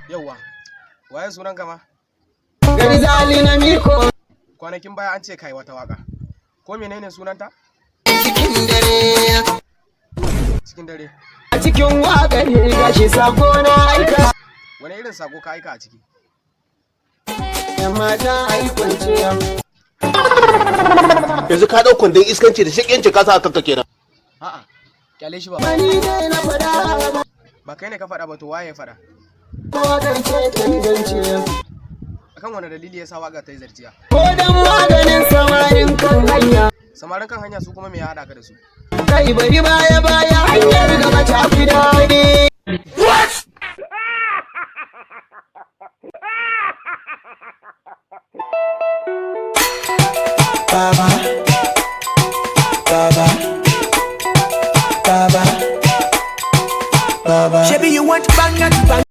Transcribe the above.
Yauwa, waye sunan ka ma? Garzali na miko. Kwanakin baya an ce kai wata waka. Ko menene sunanta? Cikin dare. Cikin dare. A cikin waƙar gashi sako na aika. Wani irin sako ka aika a ciki? Yan mata ai kwanciya. Yanzu ka ɗau kwandon iskanci da shakiyanci ka sa a kanka kenan. A'a, kyale shi ba. Ba ni dai na faɗa ba. Ba kai ne ka faɗa ba, to waye ya faɗa? Waƙar ce ta yi zance. Akan wani dalili ya sa waka ta yi zarciya? Ko dan maganin samarin kan hanya. Samarin kan hanya su kuma me ya haɗa ka da su? Kai, bari baya baya, hanyar gaba ta fi daɗi. Baba, Baba, Baba, Baba. Shebi you want bang and bang.